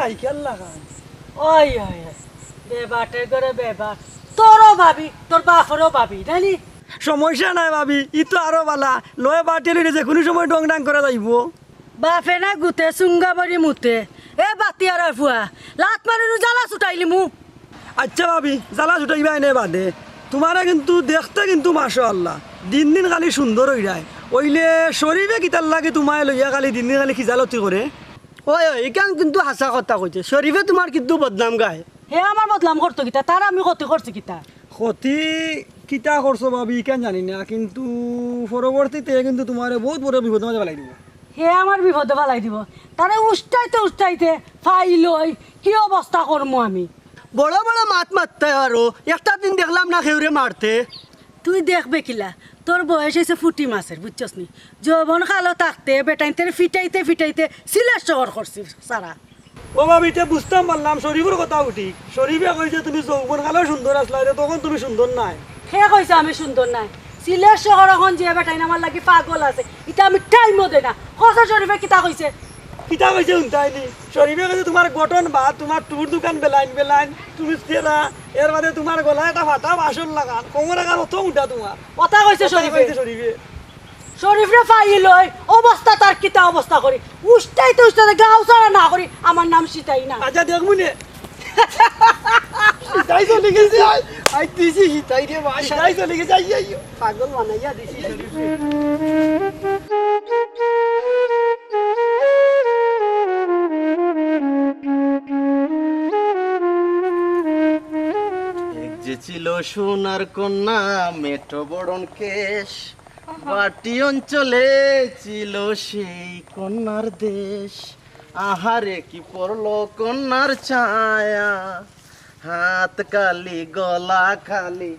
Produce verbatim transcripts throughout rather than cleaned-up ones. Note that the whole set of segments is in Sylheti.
আইকাল লাগান। ওই, ওই, ওই। বেবাটে করে বেবাট। তোরও ভাবি, তোর বাপরও ভাবি, জানি? সমস্যা নাই ভাবি, ই তো আরো বালা। লয় বাটি লইলে যে কোনো সময় ডং ডাং করা যাইবো। বাপে না গুতে, সুঙ্গা বড়ি মুতে। এ বাতিয়ারার ফুয়া, লাত মারি নু জ্বালা ছুটাইলিমু। আচ্ছা ভাবি, জ্বালা ছুটাইবা এনে বাদে। তুমারে কিন্তু দেখতে কিন্তু মাশাআল্লাহ, দিন দিন খালি সুন্দর অইরায়। অইলে শরীফে কিতার লাগি তুমারে লইয়া খালি দিন দিন খালি খিজালতি করে? ওই, ওই, ইখান কিন্তু হাছা কথা কইছে। শরীফে তুমার কিন্তু বদনাম গায়। হে আমার বদনাম করতো কিতা? তার আমি ক্ষতি করছি কিতা? ক্ষতি কিতা করছো ভাবি, ইখান জানি না, কিন্তু পরবর্তীতে কিন্তু তুমারে বউত বড় বিপদর মাঝে ফালাই দিবো। হে আমার বিপদো ফালাই দিবো। তারে উষ্টাইতে উষ্টাইতে ফাইল অই, কি অবস্থা করমু আমি? বড় বড় মাত মাততায় আরো। একটা দিন দেখলাম না কেউরে মারতে। তুই দেখবে কিলা, তোর বয়স অইছে ফুটি মাছের, বুঝছস নি? যৌবন কালো থাকতে বেটাইন্তরে ফিটাইতে ফিটাইতে সিলেট শহর করছি সারা। ও ভাবি, তে বুঝতাম পারলাম শরীফর কথা উঠি। শরীফে কইছে তুমি যৌবন কালো সুন্দর আছলায়, তে তখন তুমি সুন্দর নায়। কে কইছে আমি সুন্দর নায়? সিলেট শহর অখন যে বেটাইন আমার লাগি পাগল আছে, ইতা আমি টাইমও দেই না। কও চাই শরীফে কিতা কইছে? কিতা কইছে হুনতায়নি? শরীফে কইছে তুমার গঠন বাদ, তুমার টুর দোকান বেলাইন বেলাইন, তুমি সেরা, এর বাদে তুমার গলায় একটা ফাটা বাসন লাগান, কোমর আগার অত উঠা তুমার। কথা কইছে কথা শরীফে। কইছে শরীফে। শরীফরে ফাইল অই, অবস্থা তার কিতা অবস্থা করি, উষ্টাইতে উষ্টাইতে গাউ ছাড়া না করি, আমার নাম সিতাই না। আচ্ছা, দেখমু নে। সিতাই চলি গেছে, আই, আই দিছি সিতাই রে, মাশা। সিতাই চলি গেছে, আই, আই। পাগল বানাইয়া দিছি শরীফরে। এক যে ছিল সোনার কন্যা, মেঠো বরণ কেশ, বাটি অঞ্চলে ছিল সেই কন্যার দেশ। আহারে কি পড়লো কন্যার ছায়া, হাত কালি গলা খালি,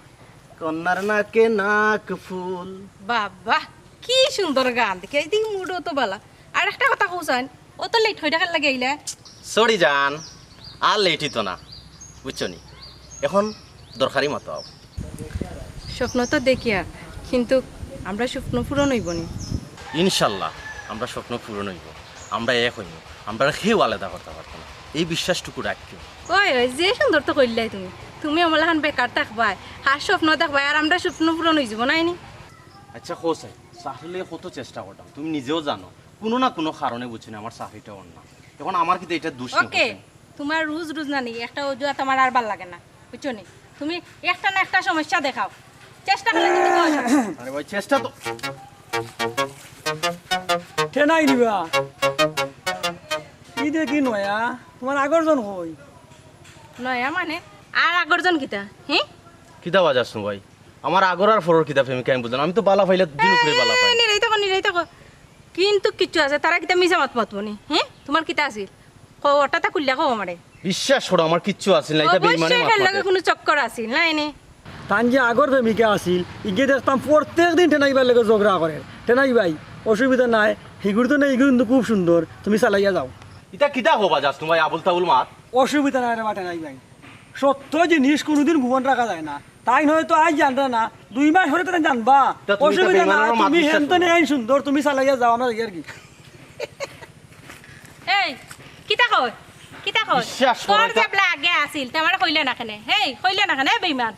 কন্যার নাকে নাক ফুল। বাবা, কি সুন্দর গান দেখি, এই দিকে মুডও তো বালা। আর একটা কথা কও চাইন, অত লেট অইরা কিতার লাগি আইলা? সরি জান, আর লেট অইতো না, বুঝছো নি? এখন দরকারি মাতো আও। স্বপ্ন তো দেখিয়ার, কিন্তু আমরার স্বপ্ন পূরণ অইবো নি? ইনশাল্লাহ, আমরার স্বপ্ন পূরণ অইবো। আমরা এক অইমু, আমরারে কেউ আলাদা করতা পারতো না। এই বিশ্বাসটুকু রাখিও। ওই, ওই, যে সুন্দর তো কইলায় তুমি। তুমি অমলাখান বেকার থাকবায়, হার স্বপ্ন দেখবায়, আর আমরার স্বপ্ন পূরণ অইযিবো নায় নি? আচ্ছা, কও চাই, চাকরির লাগি কত চেষ্টা করলাম, তুমি নিজেও জানো, কুনু না কুনু কারণে, বুঝছো নি, আমার চাকরিটা অর না। এখন আমার কিতা ইটা দুষ নি, ওকে, বুঝছো নি? তুমার রুজ রুজ নানি, একটা অজুহাত আমার আর ভালা লাগে না, বুঝছো নি? তুমি একটা না একটা সমস্যা দেখাও, চেষ্টা করলে কিন্তু পাওয়া যাবে। আরে ভাই, চেষ্টা তো। ঠেনাই দিবা। ই দেখি নয়া, তুমার আগর জন কই? নয়া মানে? আর আগর জন কিতা? হি? কিতা বাজাস নু ভাই? আমার আগর আর ফরর কিতা প্রেমিকা আমি বুঝলাম। আমি তো বালা পাইলে দুই উপরে বালা পাই। এই, নিরাই থাকো, নিরাই থাকো। কিন্তু কিচ্ছু আছে, তারা কিতা মিছা মাত মাতবো নি? হি? তুমার কিতা আছিল? কও, অটা তা খুলিয়া কও আমারে। বিশ্বাস করো, আমার কিচ্ছু আছিল না, ইতা বেইমানে অবশ্যই মাত হের লগে মাতে। কুনু চক্কর আছিল না, এনে। তান যে আগর প্রেমিকা আছিল, ইগে দেখতাম প্রত্যেক দিন ঠেনাইবার লগে ঝগড়া করের। ঠেনাই ভাই, অসুবিধা নাই, হিগুর তো নাই, হিগুর কিন্তু খুব সুন্দর, তুমি চালাইয়া যাও। ইতা কিতা কও বাজাস নু ভাই, আবুল তাবুল মাত। অসুবিধা নাই রে বা ঠেনাই ভাই, সত্য জিনিস কুনুদিন গোপন রাখা যায় না। তাইন হয়তো আইজ জানরা না, দুই মাস পরে তাইন জানবা। তা তুমি তো অসুবিধা নাই, বেইমানর মাত তুমি বিশ্বাস হেন তো করো। নেই সুন্দর, তুমি চালাইয়া যাও, আমরা যাই আর কি। এই, কিতা কয়? কিতা কয়? বিশ্বাস করো তোর এটা। যেবলা আগে আছিল, তে আমারে কইলে না কেনে? হেই, কইলে না কেনে, বেইমান?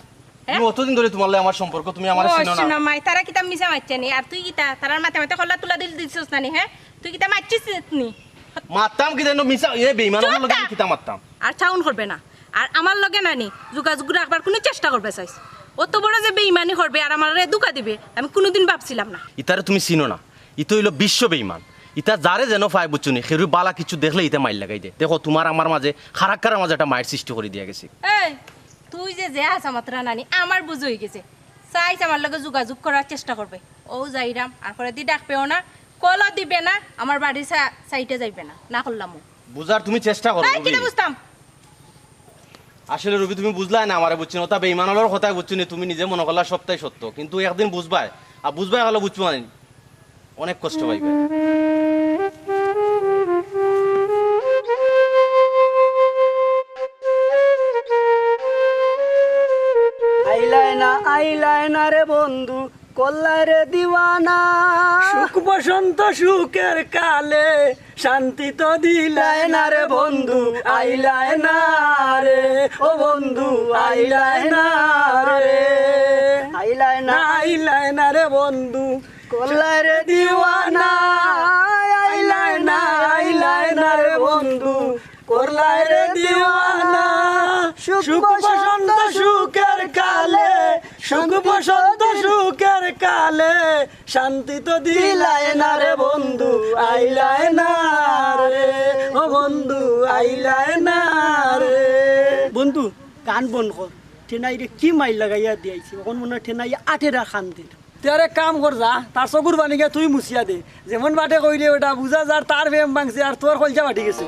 হে? তুমি অতদিন ধরে তুমার লগে আমার সম্পর্ক, তুমি আমারে ও, চিনো না। শুনো মাই, তারা কিতা মিছা মাতছে নি? আর তুই কিতা, তারার মাতে মাতে কল্লা তুলা দিল দিছস না নি, হে? তুই কিতা মাতছিস নি? মাততাম কিতা, এনো মিছা, এ বেইমান, চুপ আমার লগে থাক। আমি কিতা মাততাম? আর সাউন্ড করবে না। আর আমার লগে না নি, যোগাযোগ রাখবার কুনু চেষ্টা করবে চাইস। অত বড় যে বেইমানি করবে আর আমারে ধুকা দিবে, আমি কুনুদিন ভাবছিলাম না। ইতারে তুমি চিনো না। ইতা অইলো বিশ্ব বেইমান। ইতা যারে যেন পায়, বুঝছো নি? কেউরে বালা কিছু দেখলে ইতা মাইর লাগাই দে। দেখো, তুমার আমার মাঝে, খারাক্কার মাঝে একটা মাইর সৃষ্টি করি দিয়া গেছে। এই, তুই যে যে হাছা মাতরা নানি, আমার বুঝ অই গেছে। চাইস আমার লগে যোগাযোগ করার চেষ্টা করবে। অউ যাইরাম, আর পরে দি ডাক পেও না, কলও দিবে না, আমার বাড়ির সা-, সাইডে যাইবে না, না করলাম ও। বুঝার তুমি চেষ্টা করো, এই, রুবি। কিতা বুঝতাম? আসলে রুবি, তুমি বুঝলায় না আমারে, বুঝছো নি? অতা বেইমান অকলর কথা, বুঝছো নি? তুমি নিজে মনো করলা সবটাই সত্য, কিন্তু একদিন বুঝবায়, আর বুঝবায় অইলে বুঝবায় নি। অনেক কষ্ট পাইবে। আইলায় না, আইলায় না রে বন্ধু, করলায় রে দিওয়ানা। সুখ বসন্ত সুখের কালে, শান্তি তো দিলায় না রে বন্ধু, আইলায় না রে। ও বন্ধু, আইলায় না রে। আইলায় না। না, আইলায় না রে বন্ধু। করলায় রে দিওয়ানা। আইলায় না, আইলায় না রে বন্ধু। করলায় রে দিওয়ানা। সুখ সুখ বসন্ত বসন্ত সুখের কালে, সুখ বসন্ত সুখের কালে, শান্তি তো দিলায় না রে বন্ধু, আইলায় না রে। ও বন্ধু, আইলায় না রে। বন্ধু, কান বন্ধ কর। টেনাইরে কি মাইর লাগাইয়া দিয়াইছি, অখন মনে অয় টেনাইয়ে আটের আর কান দিল। তুই আরে কাম কর যা, তার চকুর পানি গিয়া তুই মুছিয়া দে। যেমন বাটে কইরে ওটা বুঝা যার তার প্রেম ভাঙছে আর তোর কলজা ফাটি গেছে।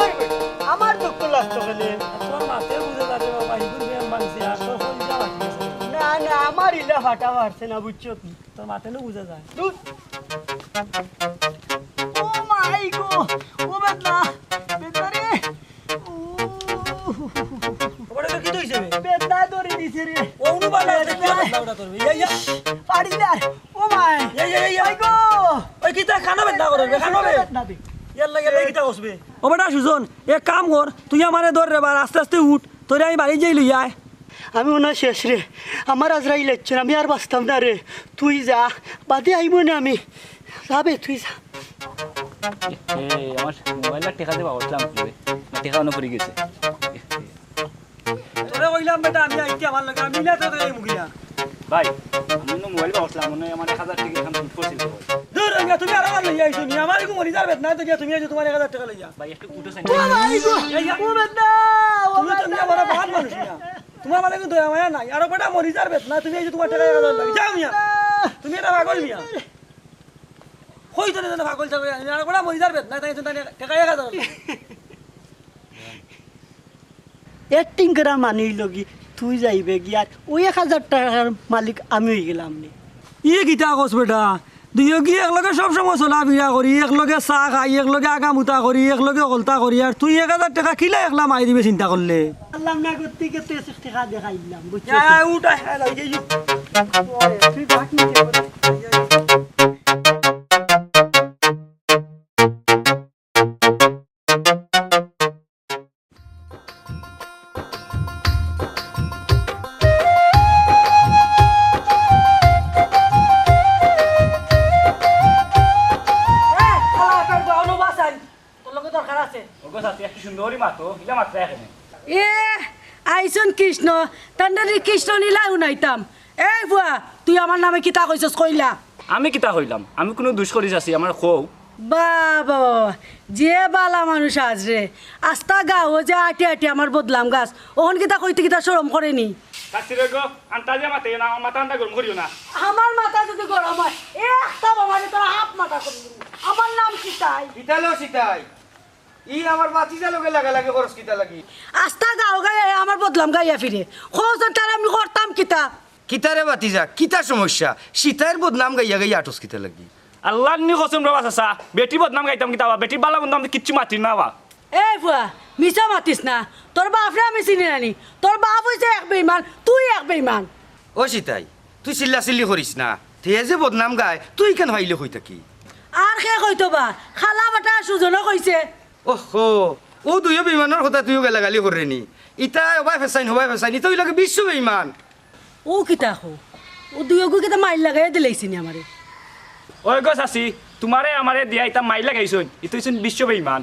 ওই, আমার দুঃখ লাগতো কেনে? তোর মাতে বুঝা যার রে বাবা, ইগুর প্রেম ভাঙছে আর তোর কলজা ফাটি গেছে। না, না, আমার ইলা ফাটা ফাটছে না, বুঝছো তুই? তোর মাতে নু বুঝা যায়। দূর। ও মাই গো, ও বেদনা, বেদনা রে। ও। ওটা তো কি হইছে বে? বেদনা ধরে দিছে রে। ও অনু বালা আছে, কি বেদনা। বেদনা ওটা তোর বে? ইয়া, ইয়া। পারি না আর। ও মাই। ইয়া, ইয়া, ইয়া, ইয়া। মাই গো। ওই কিতা কানো বেদনা করে বে, কানো বে। বেদনা বে। ইয়ার লাগে বে কিতা কস বে? ও বেটা সুজন, এক কাম কর, তুই আমারে ধর রে বা, আস্তে আস্তে উঠ, তোরে আমি বাড়ি যাই লইয়া আয়। আমি মনে অয় শেষ রে, আমার আজরাইল আইছে, আমি আর বাঁচতাম না রে। তুই যা, বাদে আইমু নে আমি। যা বে, তুই যা। এ, আমার মোবাইলটা টেকা দিবা, উঠলাম কি বে? আমার টেকা অনো পড়ি গেছে। তোরে কইলাম বেটা, আমি আইতে আমার লগে, আমি না তো এই মুখিয়া। ভাই, আমি অনো মোবাইল বা উঠলাম, মনে অয় আমার এক হাজার টেকা এখান লুট করছিল ভাই। দূর হইয়া, তুমি আর আমার লইয়া আইছো নি? আমার এগু মরি যার বেদনা, তো গিয়া তুমি আইছো তোমার এক হাজার টেকা লইয়া। ভাই, একটু উঠো সেন। ও ভাই গো, এই ইয়া। ও বেদনা, ও তুমি তো বেদনা। মিয়া বড় বাহান মানুষ মিয়া। তোমার মানে কিন্তু দয়া মায়া নাই। আর বেটা মরি যার বেদনা, তুমি এই যে তোমার টেকা এক হাজার লাগে। যাও মিয়া। তুমি এটা পাগল মিয়া। কই তো না পাগল যাবে। আর বেটা মরি যার বেদনা, তাই তো তাই টেকা এক হাজার লাগে। Acting করার মানে অইলো কি, তুই যাইবে গি আর ওই এক হাজার টেকার মালিক আমি অই গেলাম নি। ইয়ে কিতা কস বেটা? দুইওগি একলগে সব সময় চলাফিরা করি, একলগে চা খাই, একলগে আগামুতা করি, একলগে হকলতা করি, আর তুই এক হাজার টেকা কিলা একলা মাই দিবে চিন্তা করলে? আল্লাহ না করতে গেতে টেকা দেখাইলাম, বুঝছো? ইয়া, উঠ, আয়, আয়, আয়, আয়, আয়। ওরে, তুই বাকি কে করে? এ, শালা, তোর গহনো বাসাই। তোর লগে দরকার আছে। ওগো চাচি, একটু সুন্দর করি মাতো, ইলা মাতরায় কেনে? এ, আইছইন কৃষ্ণ, তানরে কৃষ্ণ লীলা হুনাইতাম। এই ফুয়া, তুই আমার নামে কিতা কইছস কইলা? আমি কিতা কইলাম? আমি কুনু দুষ করি চাচি, আমারে কও। বাবা, বাবা, বাবা, যে বালা মানুষ আছরে, আস্তা গাঁও যে আটি আটি আমার বদনাম গাছ, অখন কিতা কইতে কিতা শরম করে নি? চাচি রে গো, আন্তাজে মাতে না, আমার মাথা আন্তা গরম করিও না। আমার মাথা যদি গরম অয়, একটা বোমারে তোর হাফ মাথা করি দিমু। আমার নাম সিতাই। কিতা লো সিতাই? ই আমার ভাতিজা লগে লাগালাগি করস কিতা লাগি? আস্তা গাঁও গাইয়া আমার বদনাম গাইয়া ফিরে। কও যে তার আমি করতাম কিতা? কিতা রে ভাতিজা, কিতা সমস্যা? সিতাইর বদনাম গাইয়া গাইয়া আটস কিতা লাগি? আল্লার নি কসম রে বা চাচা, বেটির বদনাম গাইতাম কিতা বা? বেটির বালা মন্দ আমি কিচ্ছু মাতির না বা। এই ফুয়া, মিছা মাতিস না। তোর বাফরে আমি চিনি না নি। তোর বাফ অইছে এক বেইমান, তুই এক বেইমান। ও সিতাই, তুই চিল্লাচিল্লি করিস না। তে যে বদনাম গায়, তুই কেনে পাইলে কই থাকি? আর কে কইতো বা? খালা বেটা সুজনও কইছে। ওহো, অউ দুইও বেইমানর কথা তুইও গালাগালি কররে নি? ইতা ওবায় ফেসাইন, হবায় ফেসাইন, ইতা অইলা গি বিশ্ব বেইমান। অউ কিতা কও? অউ দুইওগু কিতা মাইর লাগাইয়া দিলাইছে নি আমারে? ওই গো চাচি, তুমারে আমারে দিয়া ইতা মাইর লাগাইছইন, ইতা অইছইন বিশ্ব বেইমান।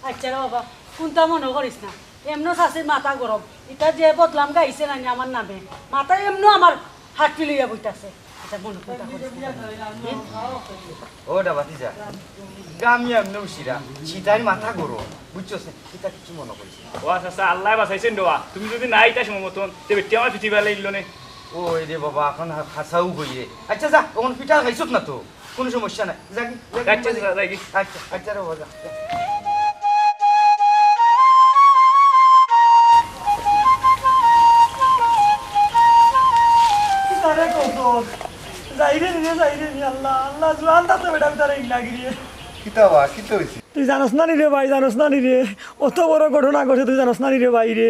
আচ্ছা রে বাবা, কুন্তা মনো করিস না, এমনেউ চাচির মাথা গরম, ইতা যে বদনাম গাইছে না নি আমার নামে, মাথা এমনেউ আমার হাত লইয়া বইতাছে। আচ্ছা, মনো কুন্তা করিস না। ও ডাবাতি যা, গামি এমনেউ সিরা, সিতাইর মাথা গরম, বুঝছস নি? ইতা কিচ্ছু মনো করিস না। ও আচ্ছা, আচ্ছা, আল্লায় বাঁচাইছইন রে বা। তুমি যদি না আইতা সময় মতন, তে বেটি আমার পিঠি বেলা ইল্লো নে। ওই রে বাবা, অখন হা-, হাছাউ কইরে। আচ্ছা, যা, অখন পিঠা খাইছত না তো? কুনু সমস্যা নাই। যা গি, যা গি, আচ্ছা, যা, যা গি। আচ্ছা, আচ্ছা রে বাবা, যা, যা। কিতা রে কসম? যাইরে রে, যাইরে রে, আল্লাহ, আল্লাহ, জুয়ান থাকতে বেটা, বেটারে ইলা গিরে। কিতা বা, কিতা অইছে? তুই জানোস না নি রে ভাই, জানোস না নি রে? অত বড় ঘটনা ঘটে, তুই জানোস না নি রে ভাই রে?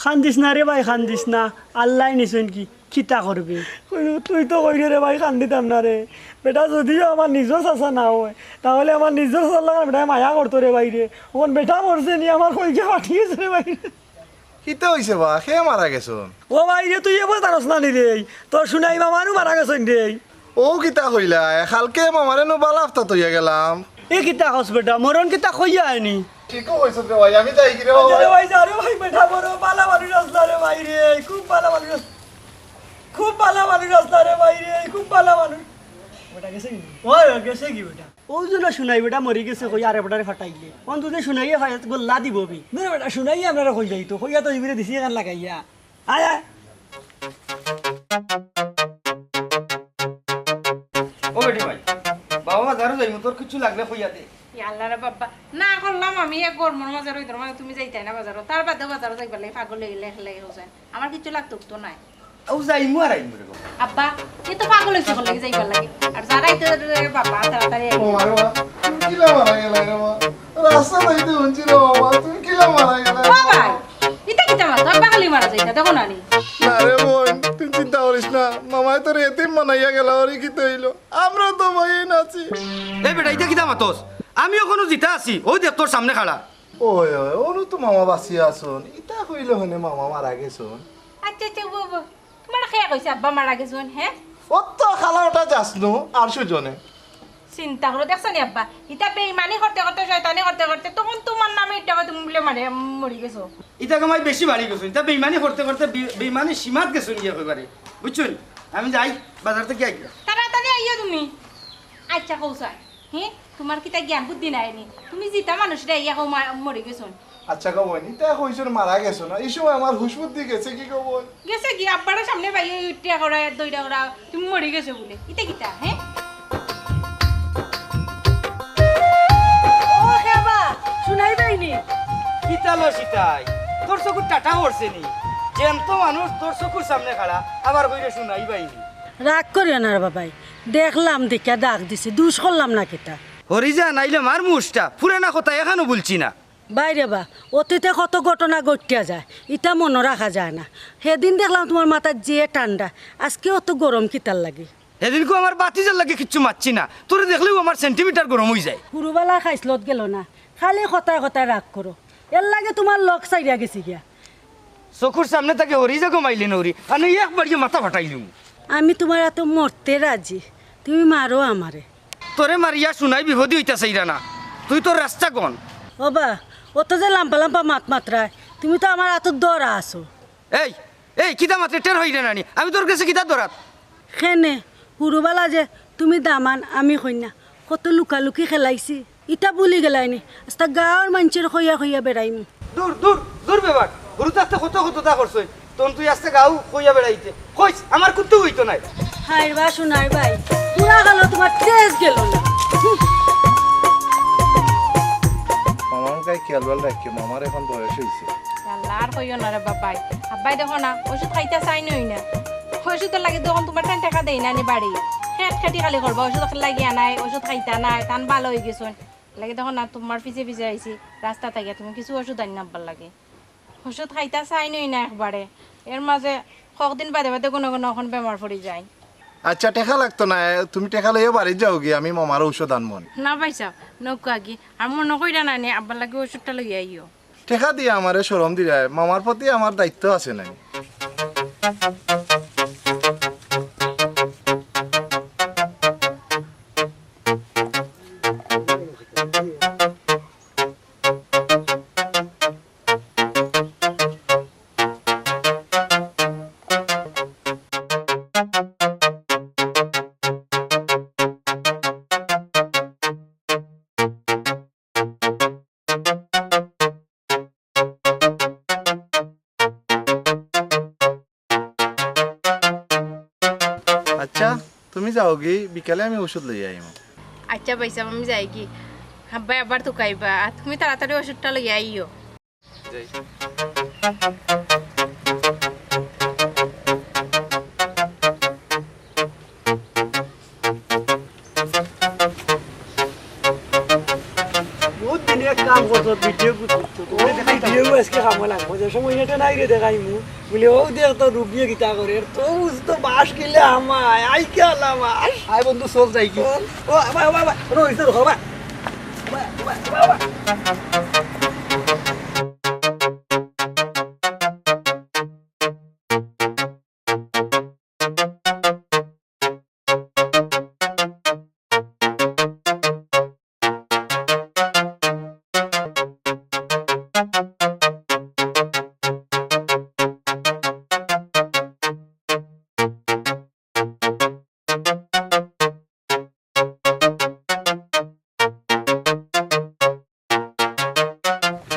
কান্দিস না রে ভাই, কান্দিস না। আল্লায় নিছইন কি, কিতা করবে? তুই, তুই তো কইরে রে ভাই, কান্দিতাম না রে। বেটা যদিও আমার নিজর চাচা না অয়, তাহলে আমার নিজর চাচার লাখান বেটায় মায়া করতো রে ভাই রে। অখন বেটা মরছে নি, আমার কইলজা ফাটি গেছে রে ভাই রে। কিতা অইছে বা? কে মারা গেছইন? ও ভাই রে, তুই এবার জানোস না নি রে? তোর সুনাই মামারও মারা গেছইন রে। ও কিতা কইলায়? কালকে মামারে নু বালা আফতাত অইয়া গেলাম। এ কিতা কস বেটা? মরণ কিতা কইয়া আয়নি? ঠিকউ কইছস রে ভাই, আমি যাইগি রে আরে ভাই। ভাই, যা রে ভাই, বেটা বড় বালা মানুষ আছলা রে ভাই রে, খুব বালা মানুষ আছ-, খুব বালা মানুষ আছলা রে ভাই রে, খুব বালা মানুষ। বেটা গেছে কি? ওই, ওই গেছে কি বেটা? অউ জন্য সুনাই বেটা মরি গেছে কই আরে বেটারে ফাটাইলে। অন তুই সুনাইয়ে ফায়াত গোল্লা দিব বি। দূর বেটা, সুনাইয়ে আমরারে কই যাইতো, কইয়া তো ইবিরে দিছি এখান লাগাইয়া। আয়, আয়। ও বেটি ভাই, বাবা বাজারো যাইমু, তোর কিছু লাগলে কইয়া দে। ইয়া আল্লাহ রে বাবা, না করলাম আমি এক গরমর মাঝে রইদর মাঝে তুমি যাইতায় না বাজারো, তার বাদেও বাজারো যাইবার লাগি পাগল অইগেলে একলাই হোসেন। আমার কিছু লাগতো তো নাই। ও যাইমু আর আইমু রে বাবা। আব্বা, এ তো পাগল অইছে বলে যাইবার লাগি। আর যারা আইতে রে বাবা, তাড়াতাড়ি আইও। ও মা রে মা, তুমি কিলা মারা গেলায় রে মা? রাস্তাত আইতে হুনছি রে বাবা, তুমি কিলা মারা গেলায়? ও ভাই, ইতা কিতা মাত? তোর পাগলি মারা যাইতা, দেখো না নি? না রে বোন, তুই চিন্তা করিস না। মামায় তোরে এতিম বানাইয়া গেলা, অর কিতা অইলো? আমরা তো ভাইয়াইন আছি। এই বেটা, ইতা কিতা মাতস? আমি অখনো জিতা আছি, অউ দেখ তোর সামনে খাড়া। ওই, ওই, অনো তো মামা বাঁচিয়া আছইন। ইতা কইলে হনে মামা মারা গেছইন। আচ্ছা, আচ্ছা, ও, ও, তুমারে কে কইছে আব্বা মারা গেছইন, হে? অত খালা অটা যাস নু, আর সুজনে। চিন্তা করো, দেখছো নি আব্বা? ইতা বেইমানি করতে করতে, শয়তানি করতে করতে, তখন তুমার নামে ইটা কয় তুমি বুলে মারে মরি গেছো। ইতা কামাই বেশি বাড়ি গেছইন। ইতা বেইমানি করতে করতে বে-, বেইমানি সীমাত গেছইন গিয়া কইবারে। বুঝছইন? আমি যাই, বাজার থাকি আই। তাড়াতাড়ি আইও তুমি। আচ্ছা, কও ছাই। হে, তুমার কিতা জ্ঞান বুদ্ধি নাই নি? তুমি জিতা মানুষ রে, ইয়া কও মা-, মরি গেছইন। আচ্ছা গো বইন, ইতা কইছইন মারা গেছইন না, ই সময় আমার হুশ বুদ্ধি গেছে কি গো বইন? গেছে কি? আব্বারে সামনে পাইয়া উঠিয়া করা, দইরা করা, তুমি মরি গেছো বুলে। ইতা কিতা, হে? ও খেবা, সুনাই বাইনি। কিতা লো সিতাই? তোর চকুর টাটা পড়ছে নি? জ্যান্ত মানুষ তোর চকুর সামনে খাড়া, আবার কইরে সুনাই বাইনি। রাগ করিও না রে বাবাই, দেখলাম দেখিয়া ডাক দিছি, দুষ করলাম না কিতা। হরি যা, নাইলে মার মুষ্টা, পুরানা কথা এখানো বলছি না। বাইরে বা, অতীতে কত ঘটনা ঘটিয়া যায়, ইতা মনো রাখা যায় না। হেদিন দেখলাম তুমার মাথাত যে ঠান্ডা, আজকে অত গরম কিতার লাগি? হেদিনকু আমার বাতিজার লাগি কিচ্ছু মাতছি না, তোরে দেখলেউ আমার সেন্টিমিটার গরম অইযায়। হুরুবালা খাইছলত গেল না, খালি কথায় কথায় রাগ করো, এরলাগি তুমার লগ ছাড়িয়া গেছি গিয়া। চকুর সামনে থাকি হরি যা গো মাইলে নরি, আমি একবারে মাথা ফাটাই দিমু। আমি তুমার আতো মরতে রাজি, তুমি মারো আমারে। তোরে মারিয়া সুনাই বিপদি অইতা চাইরা না, তুই তোর রাস্তা কন। ওবা, অত যে লাম্বা লাম্বা মাত মাতরায়, তুমি তো আমার আতো ধরা আছো। এই, এই, কিতা মাতরে টের হইরে না নি? আমি তোর গেছে কিতা ধরাত? কেনে, হুরুবালা যে তুমি দামান, আমি কইন্যা, কত লুকালুকি খেলাইছি। ইতা ভুলি গেলায় নি? আস্তা গাঁওর মানষরে কইয়া কইয়া বেড়াইমু। দূর, দূর, দূর বেবাক। হুরু থাকতে কত কততা করছইন। তখন তুই আস্তা গাঁও কইয়া বেড়াইতে। কইস, আমার কুন্তাউ অইতো নায়। হায়রে বা সুনাই বাই, পুরা গেল তুমার তেজ গেল না। হুঁ। মামার গায়ে খেয়াল বেয়াল রাখিও, মামার এখন বয়স অইছে। আল্লাহ, আর কইও না রে বাবাই। আব্বাই দেখো না, ওষুধ খাইতা চাইনউ না। ওষুধর লাগি তখন তুমার তাইন টেকা দেইন না নি বাড়ি। খেট খেটি খালি করবা, ওষুধ লাগি আনায়, ওষুধ খাইতা নায়, তান ভালা অইগেছইন। লাগি দেখো না, তুমার পিছে পিছে আইছি, রাস্তা থাকিয়া তুমি কিছু ওষুধ আইন না আব্বার লাগি। ওষুধ খাইতা চাইনউ না একবারে। এর মাঝে কয়েকদিন বাদে বাদে কুনু কুনু অখন বেমার পড়ি যায়। আচ্ছা, টেকা লাগতো না, তুমি টেকা লইয়া বাড়িত যাওগি, আমি মামার ঔষধ আনমু নে। না ভাইসাব, নৌকা আগে। আর মনো কইরা না নে, আব্বার লাগি ওষুধটা লইয়া আইও। টেকা দিয়া আমারে শরম দিরায়, মামার প্রতি আমার দায়িত্ব আছে না নি? আচ্ছা, তুমি যাওগি, বিকালে আমি ঔষধ লইয়া আইমু। আচ্ছা ভাইসাব, আমি যাইগি। আব্বায় আবার তুকাইবা, আর তুমি তাড়াতাড়ি ওষুধটা লইয়া আইও। যাই। কত ভিডিও করতে, তুমি দেখাই দাও। ভিডিও আজকে খামো লাগবো, যে সময় এটা নাই রে দেখাইমু। বলে, "ও দেখ তো রুবিয়ে কিতা করে, তো বুঝ তো বাস কিলে আমায়, আই কে আলা বাস।" আয় বন্ধু, চল যাই কি? ও, ও, আবার, আবার, আবার, রোহিত, রোহিত, আবার। আবার, আবার, আবার, আবার।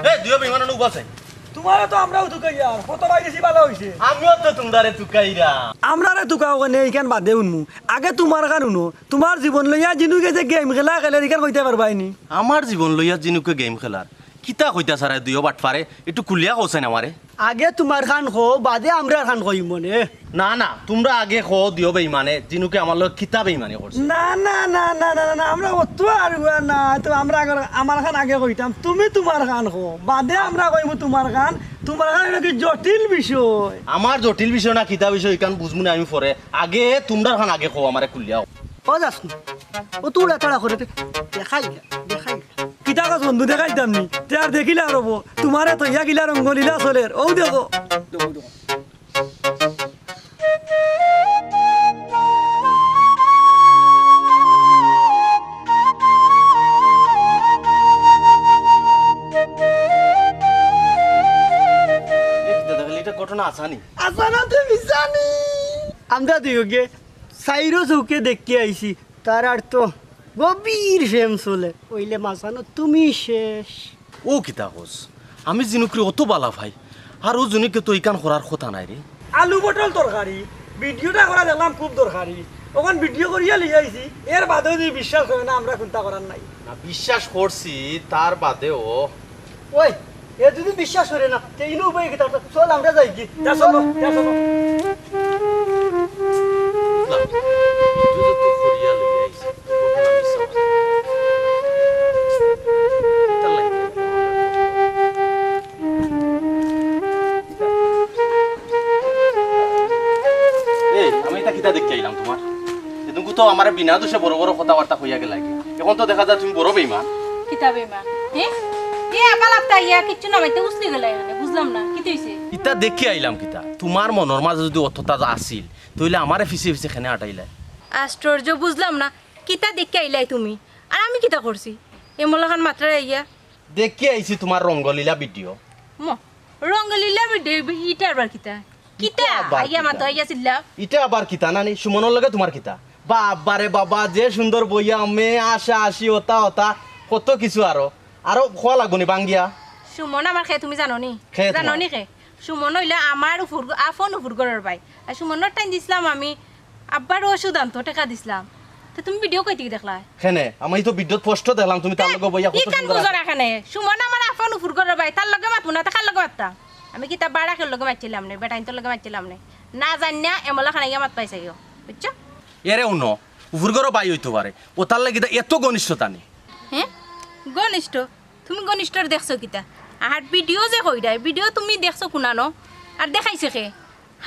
এ, দুইও বেইমান অনো উবাল চাই। তোমারে তো আমরাও তুকাইয়ার, কত বাইরেছি ভালা অইছে। আমিও তো তুমরারে তুকাইরাম। আমরারে তুকাও কেনে, ইখান বাদে হুনমু। আগে তোমার খান হুনো, তোমার জীবন লইয়া জিনুকে যে গেম খেলা খেলের, ইখান কইতায় পারবায় নি? আমার জীবন লইয়া জিনুকে গেম খেলার? কিতা কইতায় চারায় দুইও বাটফারে? একটু খুলিয়া কও চাইন আমারে। আগে তোমার খান কও, বাদে আমরার খান কইমু নে। না, না, তুমরা আগে কও দুইও বেইমানে, জিনুকে আমার লগে কিতা বেইমানি করছে? না, না, না, না, না, না, না, আমরা অত আর হুয়া না, তো আমরা আগে, আমার খান আগে কইতাম, তুমি তোমার খান কও, বাদে আমরা কইমু তোমার খান, তোমার খান অইলো কি জটিল বিষয়। আমার জটিল বিষয় না কিতা বিষয়, ইখান বুঝমু নে আমি পরে, আগে তুমরার খান আগে কও আমারে খুলিয়া। ও যাস না, ও তো উড়াতাড়া করে, দে-, দেখাই না, দেখাই না। কিতা কস বন্ধু, দেখাইতাম নি, তে আর দেখিলা রবো, তোমারে তো ইয়া গিলা রঙ্গলীলা চলের, ও দেখো। দেখো, দেখো। এই কিতা দেখাইলে, ইটা ঘটনা আছানি? আছানা তো মিছানি। আমরা দুইওগে চাইরো চউখে দেখি আইছি, তারার তো গভীর প্রেম চলে, অইলে মাঝখানো তুমি শেষ। ও কিতা কস? আমি জিনুকরে অত বালা পাই, আর ও জিনুকে তো ইখান করার কথা নায় রে। আলু পটল তরকারি, ভিডিওটা করা দেখলাম খুব দরকারি, অখন ভিডিও করিয়া লইয়া আইছি, এর বাদেও যদি বিশ্বাস করে না, আমরা কুন্তা করার নাই। না, বিশ্বাস করছি, তার বাদেও। ওই, এ যদি বিশ্বাস করে না, তে ইনো উপায় কিতা? চল, আমরা যাই গি। যা চলো, যা চলো। বুঝলাম। ভিডিও তো করিয়া লইয়া আইছি। এই, আমি ইটা কিতা দেখিয়া আইলাম তোমার? এদিনকু তো আমারে বিনা দোষে বড় বড় কথাবার্তা কইয়া গেলায়। অখন তো দেখা যায় তুমি বড় বেইমান। কিতা বেইমান? হে? এ আপালাপ্তা ইয়া কিচ্ছু না মাইতে উছলি গেলায় এখানে। বুঝলাম না, কিতা অইছে? ইতা দেখিয়া আইলাম কিতা? তোমার মনর মাঝে যদি অততা আছিল, তাইলে আমারে পিছে পিছে কেনে আটাইলায়? আশ্চর্য, বুঝলাম না, কিতা দেখিয়া আইলায় তুমি? আর আমি কিতা করছি? এমলা খান মাতরায় আইয়া। দেখিয়া আইছি তোমার রঙ্গলীলা ভিডিও। ম, রঙ্গলীলা ভিডিও, ইটা আবার কিতা? কিতা? ইটা আবার আইয়া কিতা? মাতো আইয়া চিল্লাও। ইটা আবার কিতা নানি? সুমনর লগে তোমার কিতা? বাবারে বাবা, যে সুন্দর বইয়া মে আশা আশি অতা অতা, কত কিছু আরো। আরো কওয়া লাগবো নি বাঙ্গিয়া? সুমন আমার কে তুমি জানো নি? কে তোমার? জানো নি কে? সুমন অইলো আমার উফুর, আফন উফুর ঘরর ভাই। আর সুমনর টাইম দিছলাম আমি, আব্বার অষুধ আনতো, টেকা দিছলাম। তে তুমি ভিডিও কই থাকি দেখলায়? কেনে, আমি তো ভিডিওত স্পষ্ট দেখলাম, তুমি তার লগে বইয়া কত ইখান সুন্দর বুঝো আছো। না কেনে? সুমন আমার আফন উফুর ঘরর ভাই, তার লগে মাতমু না, তে কার লগে মাততাম? আমি কিতা বাড়া কেউর লগে মাতছিলাম নে, বেটাইন্তর লগে মাতছিলাম নে। না জানিয়া এমলা খান আইয়া মাত পাইছাইও, বুঝছো? এরে হুনো, উফুর ঘরর ভাই অইতো পারে, অতার লাগি তা এত ঘনিষ্ঠতা নি। হে? ঘনিষ্ঠ? তুমি ঘনিষ্ঠর দেখছো কিতা? আর ভিডিও যে কইরায়, ভিডিও তুমি দেখছো কুনানো? আর দেখাইছে কে?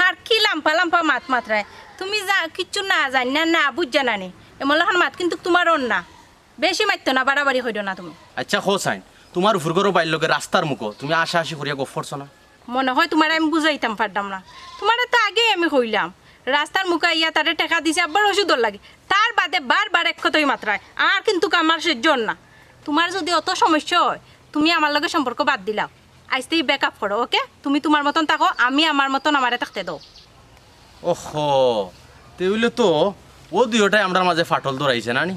আর কি লাম্পা লাম্পা মাত মাতরায়? তুমি যা, কিচ্ছু না জানিয়া, না বুঝিয়া না নি। এমলা খান মাত কিন্তু তোমার অর না। বেশি মাতিও না, বাড়াবাড়ি করিও না তুমি। আচ্ছা, কও চাইন, তোমার উফুর ঘরর ভাইর লগে রাস্তার মুখো তুমি আশা আশি করিয়া গফ করছো না? মনো অয় তোমারে আমি বুঝাইতাম পারলাম না। তোমারে তো আগেউ আমি কইলাম, রাস্তার মুখো আইয়া তারে টেকা দিছি আব্বার অষুধর লাগি। তার বাদে বারবার এক কথাউ মাতরায়। আর কিন্তু আমার সইজ্য অর না। তোমার যদি অত সমস্যা অয়, তুমি আমার লগে সম্পর্ক বাদ দিলাও। আইজ থাকি ব্রেকআপ করো, ওকে? তুমি তোমার মতন থাকো, আমি আমার মতন আমারে থাকতে দেও। ওহো, তে অইলে তো অউ দুইওটায় আমরার মাঝে ফাটল ধরাইছে না নি?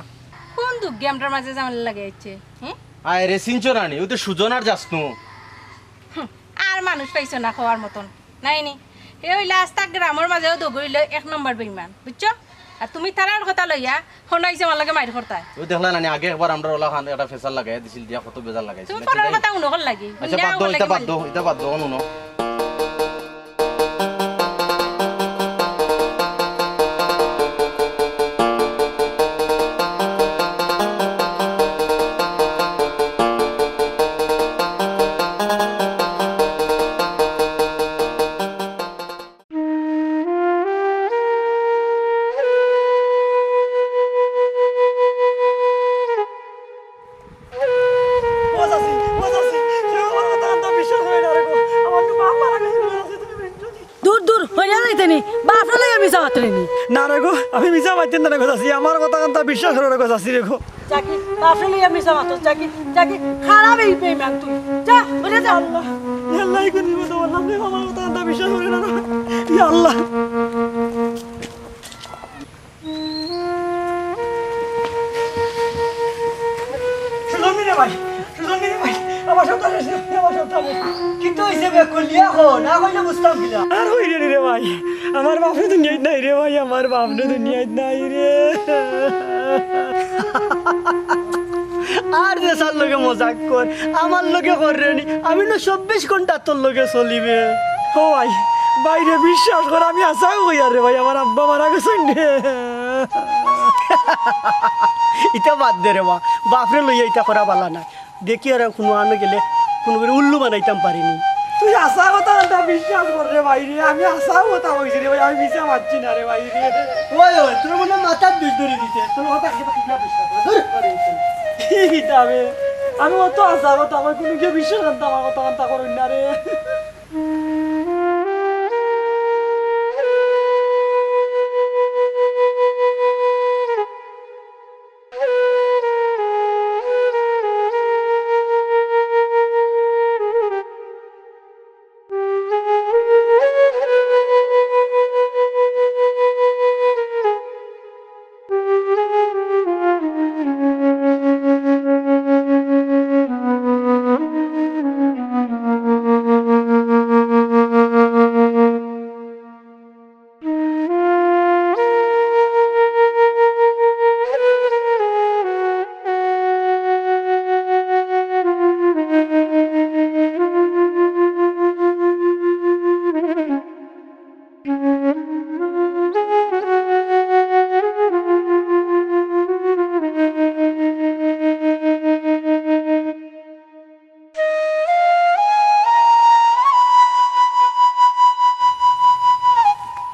কোন দুগ্গে আমরার মাঝে ঝামেলা লাগাইছে? হুম? আয় রে, চিনছো না নি? অউ তো সুজন আর জাসনু। হুম, আর মানুষ পাইছো না কওয়ার মতন, নাই নি? হে অইলা আস্তা গ্রামর মাঝেও দগু অইলো এক নম্বর বেইমান, বুঝছো? আর তুমি তারার কথা লইয়া হনো আইছে আমার লগে মাইর করতায়। অউ দেখলা না নি, আগে একবার আমরার অলাখান একটা ফেসাদ লাগাইয়া দিছিল, দিয়া কত বেজার লাগাইছিল। তুমি ফোনর কথা হুনো কর লাগি? আচ্ছা, বাদ দেও, ইতা বাদ দেও, ইতা বাদ দেও, হুনো। বাপরে লইয়া মিছা মাতরে নি? না রে গো, আমি মিছা মাততাম না রে গো চাচি, আমার কথা কান্তা বিশ্বাস করো রে গো চাচি রে গো। চাকি, বাপরে লইয়া মিছা মাতস চাকি, চাকি, খারাপ এই বেইমান তুই। যা, বুঝে যা। আল্লাহ, ইয়া আল্লাহ, এই কোন বিপদে পড়লাম রে, আমার কথা কান্তা বিশ্বাস করে না রে। ইয়া আল্লাহ। সুজন রে ভাই, সুজন রে ভাই, আমার সব তাহলে, আমার সব তাহলে। কিতা অইছে বে, খুলিয়া ক, না কইলে বুঝতাম কিলা? আর কইরে নি রে ভাই, আমার বাপরে দুনিয়াত নাই রে ভাই, আমার বাপরে দুনিয়াত নাই রে। আর যে স্যার লগে মজাক কর, আমার লগে কর রে নি, আমি না চব্বিশ ঘন্টা তোর লগে চলিবে। ও ভাই, ভাইরে বিশ্বাস কর, আমি হাছাউ কইয়ার রে ভাই, আমার আব্বা মারা গেছইন রে। ইতা বাদ দে রে বা, বাপরে লইয়া ইতা করা বালা না। দেখি আর কুনু আনো গেলে কুনু করি উল্লু বানাইতাম পারি নি। তুই হাছা কথা কান্তা বিশ্বাস কর রে ভাইরে, আমি হাছা কথা কইছি রে ভাই, আমি মিছা মাতছি না রে ভাইরে। ওই, ওই, তোর মনে মাথার দুষ ধরি দিছে, তোর কথা কিতা কিতা বিশ্বাস করে? ধুর, ধুর, ধুর। কি কিতাবে? আমি অত হাছা কথা কই, কুনু গিয়া বিশ্বাস কান্তা আমার কথা কান্তা করইন না রে।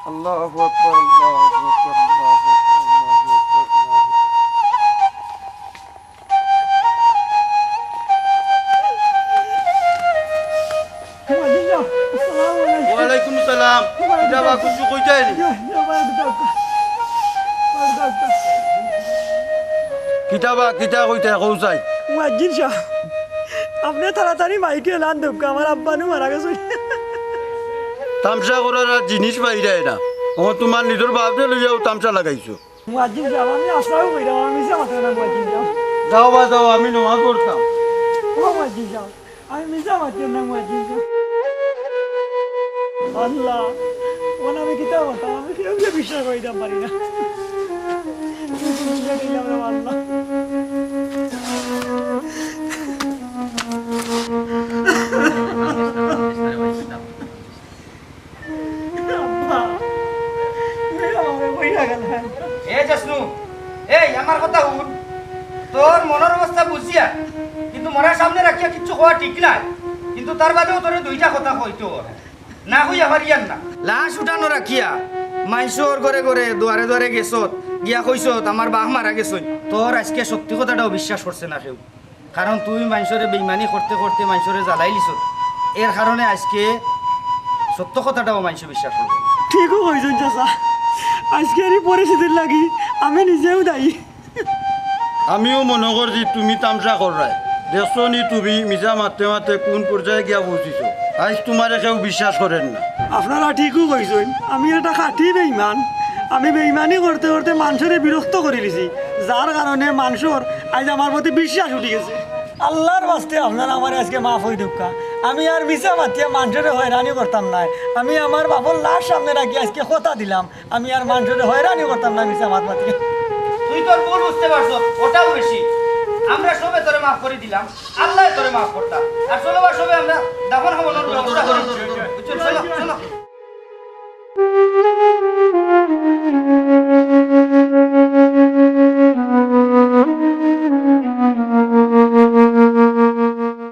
আল্লাহু আকবার, আল্লাহু আকবার, আল্লাহু আকবার, আল্লাহু আকবার, আল্লাহু আকবার। আসসালামু আলাইকুম। ওয়ালাইকুম সালাম। কিতা বা, কুন্তা কইতায় নি? কিতা বা, কিতা কইতায়, কও চাই। মুয়াজ্জিন সাব, আপনে তাড়াতাড়ি মাইকে এলান দেউক্কা, আমার আব্বা নু মারা গেছইন। তামশা করার আর জিনিস পাইরায় না। ও তুমার নিজর বাপরে লইয়াও তামশা লাগাইছো। মুয়াজ্জিন সাব, আমি হাছাউ কইরাম, আমি মিছা মাতরাম না মুয়াজ্জিন সাব। যাও বা যাও, আমি নমাজ পড়তাম। ও মুয়াজ্জিন সাব, আমি মিছা মাতরাম না মুয়াজ্জিন সাব। আল্লাহ, অখন আমি কিতা করতাম? আমি কেউরে বিশ্বাস করিতাম পারি না। আল্লাহ। আব্বা, তুমি আমারে কইয়া গেলায়। এ জসনু, এই আমার কথা হুন, তোর মনর অবস্থা বুঝিয়ার, কিন্তু মরার সামনে রাখিয়া কিচ্ছু কওয়া ঠিক নায়। কিন্তু তার বাদেও তোরে দুইটা কথা কইতে অয়, না কইয়া পারিয়ার না। লাশ উঠানো রাখিয়া মাইনষর ঘরে ঘরে, দুয়ারে দুয়ারে গেছত, গিয়া কইছত, "আমার বাপ মারা গেছইন।" তোর আইজকে সত্যি কথাটাও বিশ্বাস করছে না কেউ। কারণ তুই মাইনষরে বেইমানি করতে করতে মাইনষরে জ্বালাইলিছস, এর কারণে আইজকে সত্য কথাটাও মাইনষে বিশ্বাস করছে। ঠিকউ কইছইন চাচা, আইজকের ই পরিস্থিতির লাগি আমি নিজেউ দায়ী। আমিও মনো করছি তুমি তামশা কররায়। দেখছো নি তুমি মিছা মাততে মাততে কুন পর্যায়ে গিয়া পৌঁছিছো। আইজ তুমারে কেউ বিশ্বাস করের না। আপনারা ঠিকউ কইছইন, আমি একটা খাঁটি বেইমান। আমি বেইমানি করতে করতে মানষরে বিরক্ত করিলিছি, যার কারণে মানষর আইজ আমার প্রতি বিশ্বাস উঠি গেছে। আল্লার ওয়াস্তে আপনারা আমারে আইজকে মাফ করি দেউক্কা। আমি আর মিছা মাতিয়া মানষরে হয়রানি করতাম নায়। আমি আমার বাপর লাশ সামনে রাখি আইজকে কথা দিলাম, আমি আর মানষরে হয়রানি করতাম না মিছা মাত মাতিয়া। তুই তোর ভুল বুঝতে পারছস, ওটাউ বেশি। আমরা সবে তোরে মাফ করি দিলাম, আল্লায় তোরে মাফ করতা। আর চলো বা সবে আমরা দাফন কাফনর ব্যবস্থা করি। বুঝছো? চলো, চলো।